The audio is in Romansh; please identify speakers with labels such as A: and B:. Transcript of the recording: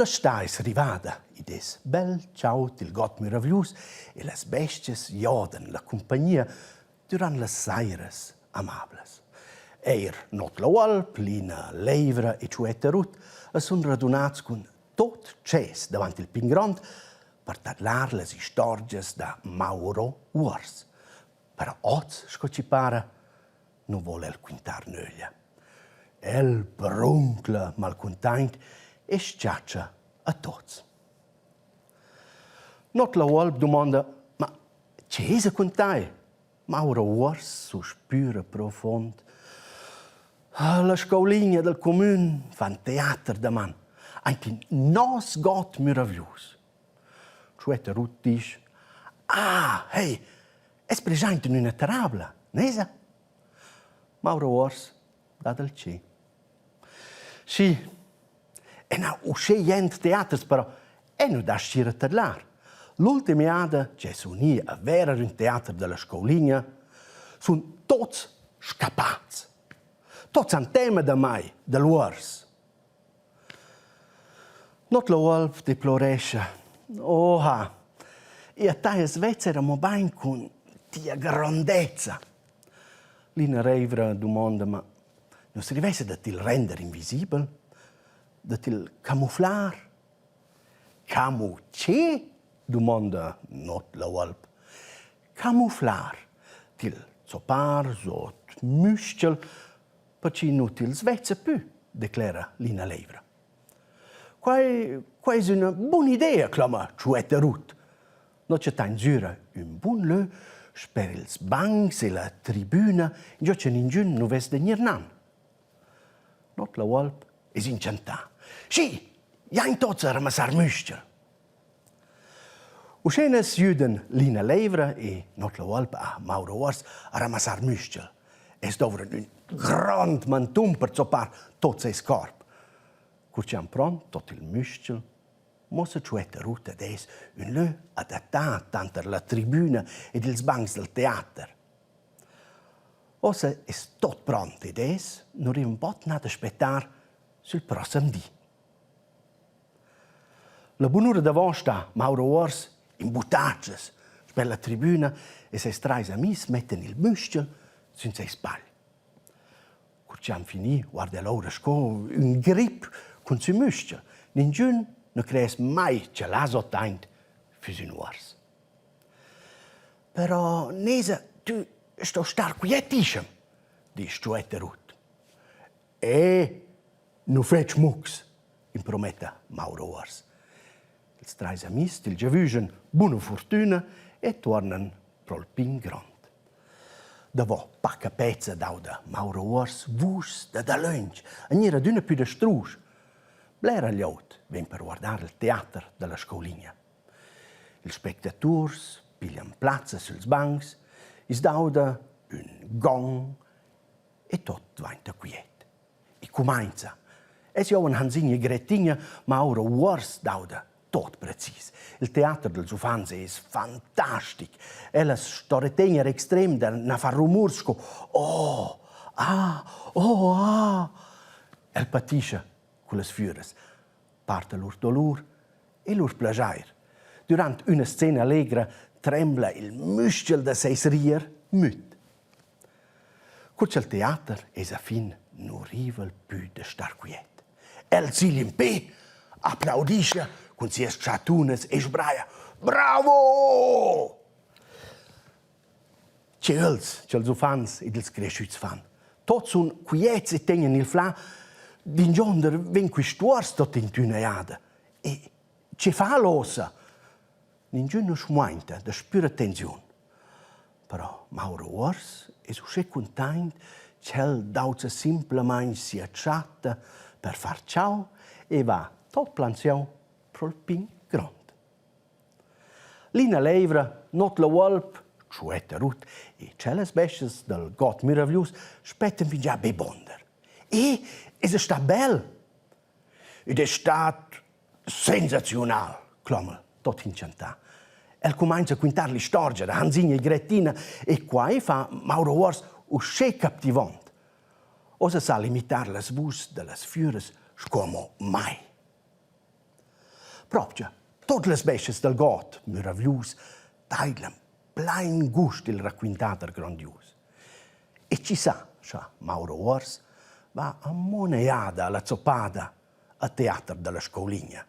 A: La stà es rivada, id es bel chaud il god müravglius e las bestias giodan la cumpagnia dürant las sairas amablas. Eir Not la Uolp, Lina Leivra e Tschuetta Rut as sun radunats cun tot tschess davant il pin grond per tadlar las istorgias da Mauro Uors. Però hoz, sco chi para, nu voul el quintar nöglia. El bruncla malcuntaint e s-chatscha a tuots. Not la uolp dumonda: «Ma che esa cun tai?» Mauro Uors suspüra profond. La scouligna dal cumün fan teater daman, aint in nos god müravglius. Tschuetta Rut disch: «Ah, hey, es preschaint in üna tarabla, nesa?» Mauro Uors dat al chi. Schi, e na uschè jent teaters, però eu nu das-ch ir a tadlar. L'ultima jada ch'eu sun i a verer ün teater da la scouligna, sun tuots scappats. Tuots han tema da mai, da l'uors. Not la uolp deplorescha. Oha, ia t'haja svezzer amo bain cun tia grondezza. Lina Reivra dumonda, ma nu s'rivessa da til render invisibel, da til camuflar? Camu che? dumonda Not la uolp. Camuflar, til zoppar sot müs-chel perche nu tils vezza pü, declera Lina Leivra. Quai, quai es üna bun'idea, cloma Tschuetta Rut. No chattain sura ün bun lö sper ils bancs e la tribüna, ingio cha ningün nu vess da gnir nan. Not la uolp es inchantà. Schi, jain tots a ramassar müs-cha. Uschena s'güdan Lina Leivra e Not la Uolp a Mauro Uors a ramassar müs-chel. Els dovran ün grond mantun per zoppar tot seis corp. Cur chi han pront tot il müs-chel, muossa Tschuetta Rut ad eis ün lö adattà tanter la tribüna ed ils bancs dal teater. Uossa es tot pront ed eis nu rivan bod na da spettar sül prossem di. La bunura davon sta Mauro Uors in buttatschas sper la tribüna e seis trais amis mettan il müs-chel sün seis pagl. Cur chi han fini guarda el oura sco ün grip cun sü müs-chel. Ningün nu cress mai cha là sottaint füss ün uors. Però Nesa, tü stost star quietischem, disch Tschuetta Rut. E nu fetsch mucs, imprometta Mauro Uors. Ils trais amis til giavüschan buna furtüna e tuornan pro'l pin grond. Davo paca pezza dauda Mauro Uors vuschs da dalöntsch a gnir adüna pü dastrusch. Blera glieud vegn per guardar il teater da la scouligna. Ils spectaturs piglian plazza süls bancs, i's dauda ün gong e tot dvainta quiet. I cumainza. Es Johann Hansign e Grettigna, Mauro Uors dauda tot precis. Il teater dels uffants es fantastic. Ellas sto retegner extrem da na far rumurs sco oh, ah, oh, ah. El patischa cullas füras, parta lur dolur e lur plaschair. Durant üna scena allegra trembla il müs-chel da seis rier müt. Cur cha'l teater es a fin nu riva'l pü da star quiet. El sigl in pe, applaudischa cun sias chattunas e sbraja: «Bravo!» Che els, cha'ls uffants ed ils creschüts fan. Tuots sun quiets e tegnan il flà. D'ingionder vegn quist uors tuot in d'üna jada? E che fa'l uossa? Ningün nu schmuainta da spüra tensiun. Però Mauro Uors es uschè cuntaint ch'el dauza simplamaing sia tschatta per far ciao e va tot plansieu pro'l pin grond. Lina Leivra, Not la Uolp, Tschuetta Rut e tschellas bes-chas dal god müravglius spettan fingià be bonder. E es sta bel? Id es stat sensaziunal, cloma'l tot inchantà. El cumainza a quintar l'istorgia da Hansign e Grettina e quai fa Mauro Uors uschè captivont. Ossa sa limitar las vuschs da las füras sco amo mai. Propcha, tot las bestas dal god, meraviglius, taidlan plain gust il raquintader grondius. E chi sa, scha Mauro Uors va amo ün'jada alla zoppada a teater da la scoulina.